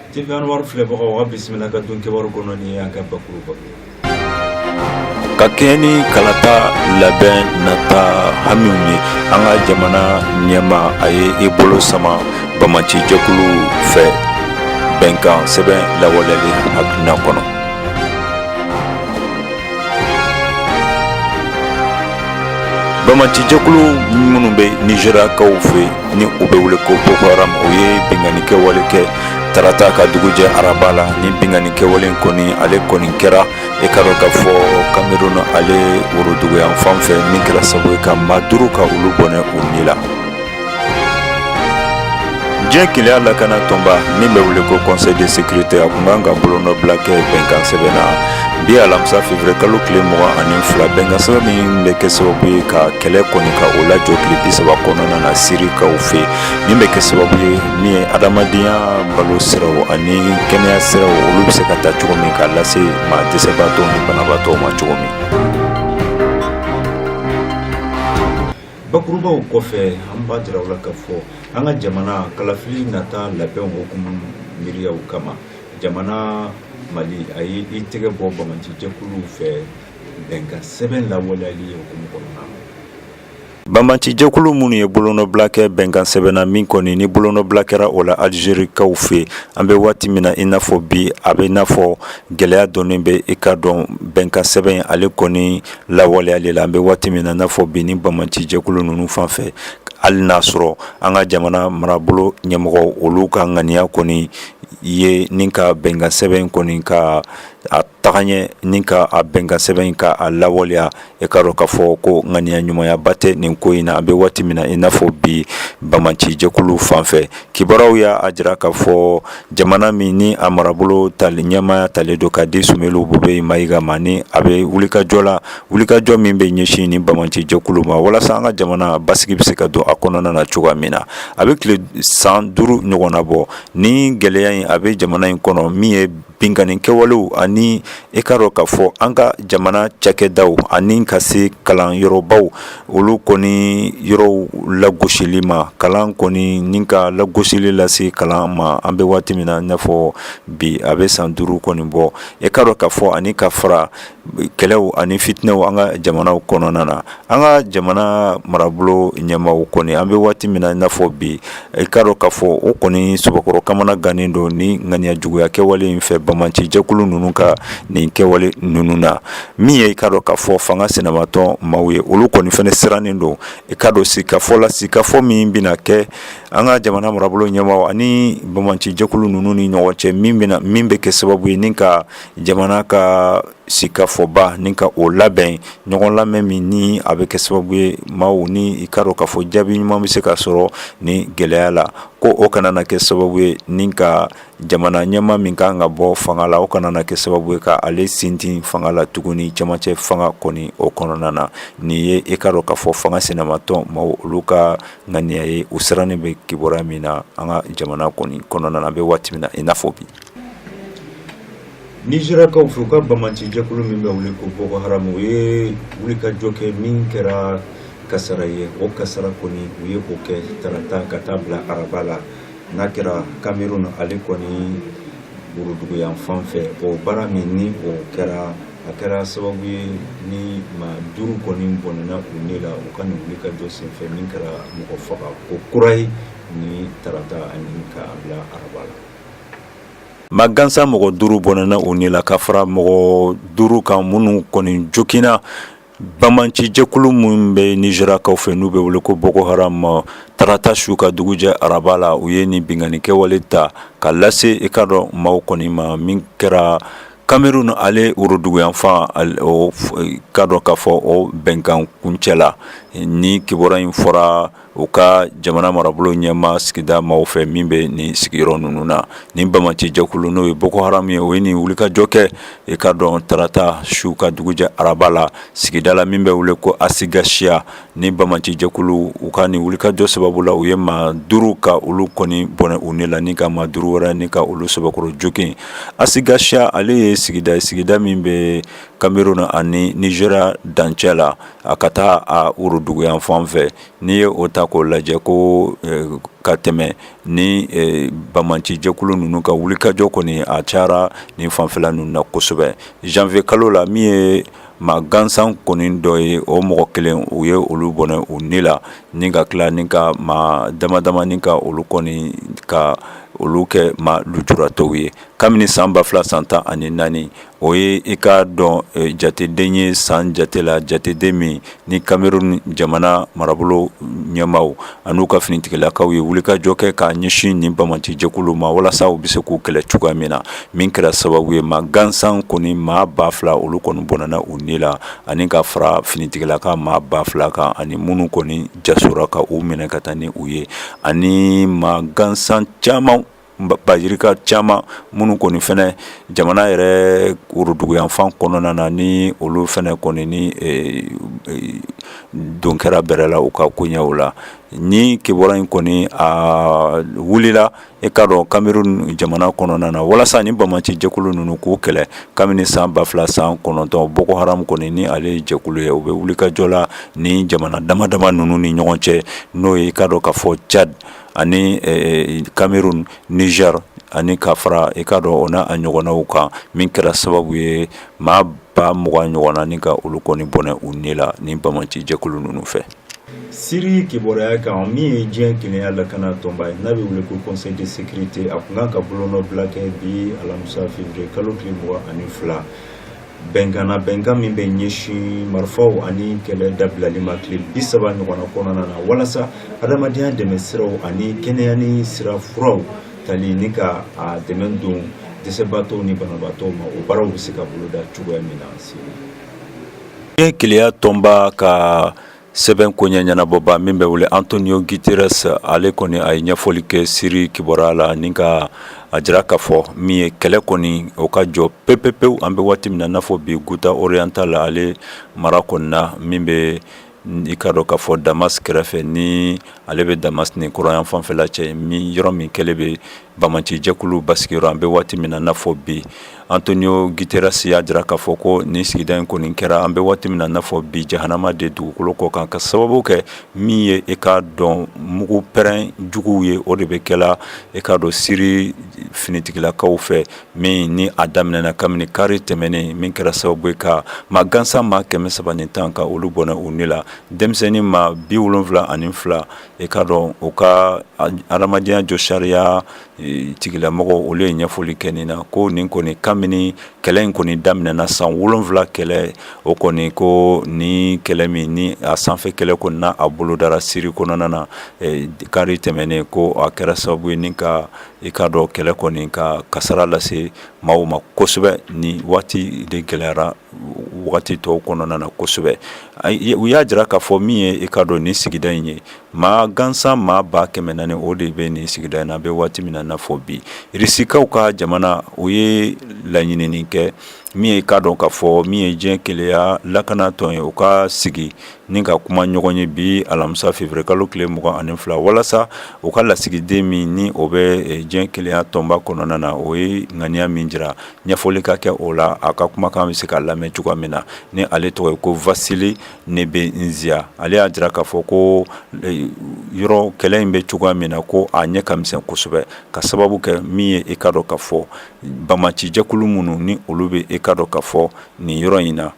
TV Anwar filɛbagaw, aw bisimila ka don kibaru kɔnɔ ni an ka bakuruba ye. Ka kɛɲɛ ni kalata labɛn nata hamiw ye, an ka jamana ɲɛmaa a ye i bolo sama banbaanci jɛkulu fɛ bɛnkan sɛbɛn lawaleyali hakilina kɔnɔ. Banbaanci jɛkulu minnu bɛ nizeriyakaw fɛ ni u bɛ wele ko Boko Haram, o ye binkanni kɛwale kɛ tarata ka dugu jɛ araba la. Ni binkanni kɛwale kɔni, ale kɔni kɛra, e k'a dɔn k'a fɔ, Kamerun ale woroduguyan fan fɛ, min kɛra sababu ye ka maa 5 ka olu bɔnɛ u ni la. Diɲɛ kelenya lakana tɔnba min bɛ wele ko Conseil de sécurité, a kun kan ka bolonɔbila kɛ bɛnkan sɛbɛn na bi alamisa février kalo tile 22, bɛnkan sɛbɛn min bɛ kɛ sababu ye ka kɛlɛ kɔni ka o lajɔ tile 30 kɔnɔna na Sirikaw fɛ, min bɛ kɛ sababu ye min ye adamadenya balo siraw ani kɛnɛya siraw, olu bɛ se ka ta cogo min ka lase maa dɛsɛbaatɔw ni banabaatɔw ma cogo min. Bakurubaw kɔfɛ, an b'a jira aw la k'a fɔ an ka jamana kalafili nata labɛnw hukumu miiriyaw kama, jamana Mali a ye i tɛgɛ bɔ banbaanci jɛkuluw fɛ bɛnkan sɛbɛn lawaleyali hukumu kɔnɔna na. Banbaanci jɛkulu minnu ye bolonɔbila kɛ bɛnkan sɛbɛn na, min kɔni ni bolonɔbila kɛra o la Alizerikaw fɛ, an bɛ waati min na i n'a fɔ bi, a bɛ i n'a fɔ gɛlɛya dɔɔnin bɛ, i k'a dɔn, bɛnkan sɛbɛn ale kɔni lawaleyali la an bɛ waati min na i n'a fɔ bi ni banbaanci jɛkulu ninnu fan fɛ, hali n'a sɔrɔ an ka jamana marabolo ɲɛmɔgɔ olu ka ŋaniya kɔni ye ni ka bɛnkan sɛbɛn kɔni ka a taga ɲɛ, ni ka a bɛnkan sɛbɛn ka a lawaleya, e k'a dɔn k'a fɔ ko ŋaniya ɲumanyaba tɛ nin ko in na an bɛ waati min na i n'a fɔ bi banbaanci jɛkulu fan fɛ. Kibaruyaw y'a jira k'a fɔ jamana min ni a marabolo tali ɲɛmaaya talen don ka di Sumelu Bubɛyi Mayiga ma, ni a bɛ wulikajɔ la, wulikajɔ min bɛ ɲɛsin ni banbaanci jɛkulu ma walasa an ka jamana basigi bɛ se ka don a kɔnɔna na cogoya min na. A bɛ tile san 5 ɲɔgɔnna bɔ ni gɛlɛya in a bɛ jamana in kɔnɔ, min ye binkanni kɛwalew ani e k'a dɔn k'a fɔ an ka jamana cakɛdaw ani ka se kalan yɔrɔbaw olu kɔni yɔrɔw lagosili ma, kalan kɔni ni ka lagosili lase kalan ma. An bɛ waati min na i n'a fɔ bi, a bɛ san 5 kɔni bɔ, e k'a dɔn k'a fɔ, ani ka fara kɛlɛw ani fitinɛw an ka jamanaw kɔnɔna na. An ka jamana marabolo ɲɛmaaw kɔni, an bɛ waati min na i n'a fɔ bi, i k'a dɔn k'a fɔ o kɔni sɛbɛkɔrɔ kamana gannen don ni ŋaniya juguya kɛwale in fɛ, banbaanci jɛkulu ninnu ka nin kɛwale ninnu na, min ye i k'a dɔn k'a fɔ fanga sinamatɔn maaw ye, olu kɔni fana sirannen don. I k'a dɔn sigikafɔ la, sigikafɔ min bɛna kɛ an ka jamana marabolo ɲɛmaaw ani banbaanci jɛkulu ninnu ni ɲɔgɔn cɛ, min bɛ kɛ sababu ye ni ka jamana ka sigikafɔba ni ka o labɛn, ɲɔgɔn lamɛn min ni a bɛ kɛ sababu ye maaw ni i k'a dɔn k'a fɔ jaabi ɲuman bɛ se ka sɔrɔ ni gɛlɛya la, ko o kana na kɛ sababu ye ni ka jamana ɲɛmaa min kan ka bɔ fanga la, o kana na kɛ sababu ye ka ale sintin fanga la tuguni cɛmancɛ fanga kɔni o kɔnɔna na. Nin ye i k'a dɔn k'a fɔ fanga sinamatɔn maaw olu ka ŋaniya ye, u sirannen bɛ kibaruya min na an ka jamana kɔni kɔnɔna na an bɛ waati min na i n'a fɔ bi. Nizeriyakaw fɛ, u ka banbaanci jɛkulu min bɛ wele ko Boko Haram, u ye wulikajɔ kɛ min kɛra kasara ye. O kasara kɔni, u ye o kɛ tarata ka taa bila araba la, n'a kɛra Cameroun ale kɔni woroduguyan fan fɛ. O baara min ni o kɛra, a kɛra sababu ye ni maa 5 kɔni bɔnɛna u ni la u ka nin wulikajɔ senfɛ, min kɛra mɔgɔ faga ko kura ye ni tarata ani ka bila araba la. Maa gansan mɔgɔ 5 bɔnɛna u ni la ka fara mɔgɔ 5 kan minnu kɔni joginna banbaanci jɛkulu minnu bɛ nizeriyakaw fɛ n'u bɛ wele ko Boko Haram, tarata su ka dugujɛ araba la. U ye nin binkanni kɛwale ta ka lase i k'a dɔn maaw kɔni ma, min kɛra Cameroun ale woroduguyanfan, k'a dɔn k'a fɔ o bɛnkan kuncɛ la. Ni kibaruya in fɔra u ka jamana marabolo ɲɛmaa sigida maaw fɛ min bɛ nin sigiyɔrɔ ninnu na, ni banbaanci jɛkulu n'o ye Boko Haram ye, o ye nin wulikajɔ kɛ, i k'a dɔn, tarata su ka dugujɛ araba la, sigida la min bɛ wele ko Asigasiya. Ni banbaanci jɛkulu u ka nin wulikajɔ sababu la, u ye maa 5 ka olu kɔni bɔnɛ u ni la, ni ka maa 5 wɛrɛ ni ka olu sɛbɛkɔrɔ jogin. Asigasiya ale ye sigida ye, sigida min bɛ Cameroun ani Nizeriya dancɛ la, a ka taa a worodugu. woroduguyanfan fɛ. N'i ye o ta k'o lajɛ ko ka tɛmɛ ni banbaanci jɛkulu ninnu ka wulikajɔ kɔni a cayara nin fanfɛla ninnu na kosɛbɛ. Janvier kalo la, min ye maa gansan kɔni dɔ ye, o mɔgɔ kelen, u ye olu bɔnɛ u ni la ni ka tila ni ka maa dama dama ni ka olu kɔni ka olu kɛ maa lujuratɔw ye. Kabini san 2014, o ye i k'a dɔn jateden ye, san jate la, jateden min ni Cameroun jamana marabolo ɲɛmaaw an'u ka finitigilakaw ye wulikajɔ kɛ k'a ɲɛsin nin banbaanci jɛkulu ma walasa u bɛ se k'u kɛlɛ cogoya min na, min kɛra sababu ye maa gansan kɔni maa 2000, olu kɔni bɔnɛna u ni la, ani ka fara finitigilaka maa 2000 kan, ani minnu kɔni jasora ka u minɛ ka taa ni u ye, ani maa gansan caman bayirika caman minnu kɔni fɛnɛ jamana yɛrɛ woroduguyanfan kɔnɔna na, ni olu fɛnɛ kɔni ni don kɛra bɛrɛ la u ka koɲɛw la. Ni kibaruya in kɔni a wulila, e k'a dɔn, Cameroun jamana kɔnɔna na, walasa ni banbaanci jɛkulu ninnu k'u kɛlɛ. Kabini san 2009, Boko Haram kɔni ni ale ye jɛkulu ye, u bɛ wulikajɔ la ni jamana dama dama ninnu ni ɲɔgɔn cɛ, n'o ye i k'a dɔn k'a fɔ Tchad ani Cameroun, Niger, ani ka fara i k'a dɔn o n'a ɲɔgɔnnaw kan, min kɛra sababu ye maa 20,000 ɲɔgɔnna ni ka olu kɔni bɔnɛ u ni la ni banbaanci jɛkulu ninnu fɛ. Siri kibaruya kan, min ye diɲɛ kelenya lakana tɔnba ye n'a bɛ wele ko Conseil de sécurité, a tun kan ka bolonɔbila kɛ bi alamisa février kalo tile 22, bɛnkan na, bɛnkan min bɛ ɲɛsin marifaw ani kɛlɛ dabilali ma tile 30 ɲɔgɔnna kɔnɔna na, walasa adamadenya dɛmɛ siraw ani kɛnɛya ni sira furaw tali ni ka a dɛmɛ don dɛsɛbaatɔw ni banabaatɔw ma, o baaraw bɛ se ka boloda cogoya min na Siri. Diɲɛ kelenya tɔnba ka sɛbɛn koɲɛ ɲɛnabɔba min bɛ wele Antonio Guterres, ale kɔni a ye ɲɛfɔli kɛ Siri kibaruya la ni ka a jira k'a fɔ min ye kɛlɛ kɔni o ka jɔ pepepewu an bɛ waati min na n'a fɔ bi, Ghouta orientale ale mara kɔni na, min bɛ i k'a dɔn k'a fɔ Damas kɛrɛfɛ, ni ale bɛ Damas ni kɔrɔn fanfɛla cɛ, min yɔrɔ min kɛlen bɛ banbaanci jɛkulu basigiyɔrɔ an bɛ waati min na n'a fɔ bi. Antonio Guterres y'a jira k'a fɔ ko nin sigida in kɔni kɛra an bɛ waati min na n'a fɔ bi jahanama de dugukolo kɔ kan, ka sababu kɛ min ye e k'a dɔn mugu pɛrɛn juguw ye, o de bɛ kɛla e k'a dɔn Siri finitigilakaw fɛ, min ni a daminɛna kabini kari tɛmɛnen, min kɛra sababu ye ka maa gansan maa 310 ka olu bɔnɛ u ni la, denmisɛnnin maa 72. E k'a dɔn u ka adamadenya jɔ sariya tigilamɔgɔw, olu ye ɲɛfɔli kɛ nin na ko nin kɔni kabini kɛlɛ in kɔni daminɛna, san 7 kɛlɛ, o kɔni ko ni kɛlɛ min ni a sanfɛ kɛlɛ kɔni n'a a bolodara Siri kɔnɔna na kari tɛmɛnen, ko a kɛra sababu ye ni ka i k'a dɔn kɛlɛ kɔni ka kasara lase maaw ma kosɛbɛ. Ni waati de gɛlɛyara wagati tɔw kɔnɔna na kosɛbɛ. U y'a jira k'a fɔ min ye i k'a dɔn nin sigida in ye, maa gansan maa 400,000, o de bɛ nin sigida in na bɛ waati min na n'a fɔ bi. Irisikaw ka jamana, o ye laɲinini kɛ min ye k'a dɔn k'a fɔ min ye diɲɛ kelenya lakana tɔn ye, u ka sigi ni ka kuma ɲɔgɔn ye bi alamisa février kalo tile 22, walasa u ka lasigiden min ni o bɛ diɲɛ kelenya tɔnba kɔnɔna na, o ye ŋaniya min jira, ɲɛfɔli ka kɛ o la, a ka kumakan bɛ se ka lamɛn cogoya min na. Ni ale tɔgɔ ye ko Vasili Nebenzia, ale y'a jira k'a fɔ ko yɔrɔ kɛlɛ in bɛ cogoya min na, ko a ɲɛ ka misɛn kosɛbɛ, ka sababu kɛ min ye i k'a dɔn k'a fɔ banbaancijɛkulu minnu ni olu bɛ i k'a dɔn k'a fɔ nin yɔrɔ in na,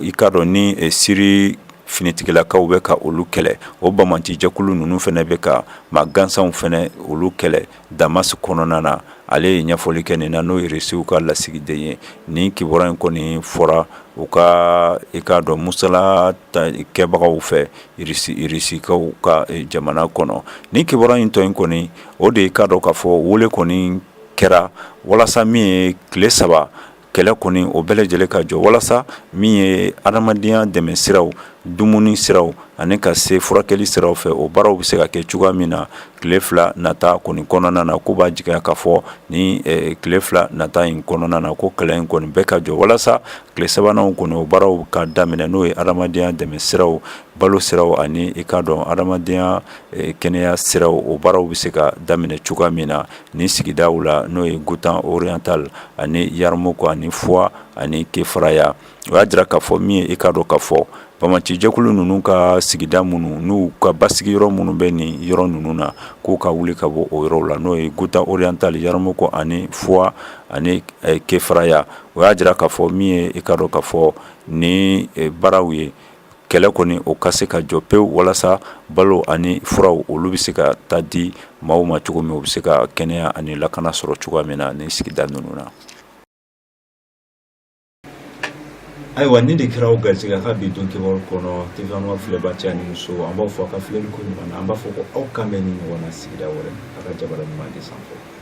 i k'a dɔn ni Siri finitigilakaw bɛ ka olu kɛlɛ, o banbaancijɛkulu ninnu fana bɛ ka maa gansanw fana olu kɛlɛ Damas kɔnɔna na. Ale ye ɲɛfɔli kɛ nin na, n'o ye Irisiw ka lasigiden ye. Nin kibaruya in kɔni fɔra u ka i k'a dɔn musala kɛbagaw fɛ Irisikaw ka jamana kɔnɔ. Nin kibaruya in tɔ in kɔni, o de ye k'a dɔn k'a fɔ wele kɔni kɛra walasa min ye tile 3 kɛlɛ kɔni o bɛɛ lajɛlen ka jɔ, walasa min ye adamadenya dɛmɛ siraw, dumuni siraw ani ka se furakɛli siraw fɛ, o baaraw bɛ se ka kɛ cogoya min na tile 2 nata kɔni kɔnɔna na. K'u b'a jigiya k'a fɔ ni tile 2 nata in kɔnɔna na, ko kɛlɛ in kɔni bɛɛ ka jɔ, walasa tile sabanan kɔni o baaraw ka daminɛ, n'o ye adamadenya dɛmɛ siraw, balo siraw ani i k'a dɔn adamadenya kɛnɛya siraw, o baaraw bɛ se ka daminɛ cogoya min na nin sigidaw la, n'o ye Ghouta orientale ani Yarmouk ani Foua ani Kefraya. O y'a jira k'a fɔ min ye, i k'a dɔn k'a fɔ banbaancijɛkulu ninnu ka sigida minnu n'u ka basigi yɔrɔ minnu bɛ nin yɔrɔ ninnu na, k'u ka wuli ka bɔ o yɔrɔw la, n'o ye Guta Oriental, Yaramuko ani Fuwa ani Kefaraya. O y'a jira k'a fɔ min ye, i k'a dɔn k'a fɔ ni baaraw ye, kɛlɛ kɔni o ka se ka jɔ pewu, walasa balo ani furaw olu bɛ se ka taa di maaw ma cogo min, u bɛ se ka kɛnɛya ani lakana sɔrɔ cogoya min na ni sigida ninnu na. Ayiwa, nin de kɛra aw garisɛgɛ ka bi don kibaru kɔnɔ. TV Anwar filɛbaa cɛ ani muso, an b'aw fo a ka filɛli ko ɲuman na. An b'a fɔ ko aw kan bɛn ni ɲɔgɔn na sigida wɛrɛ, a ka jabara ɲuman de sanfɛ.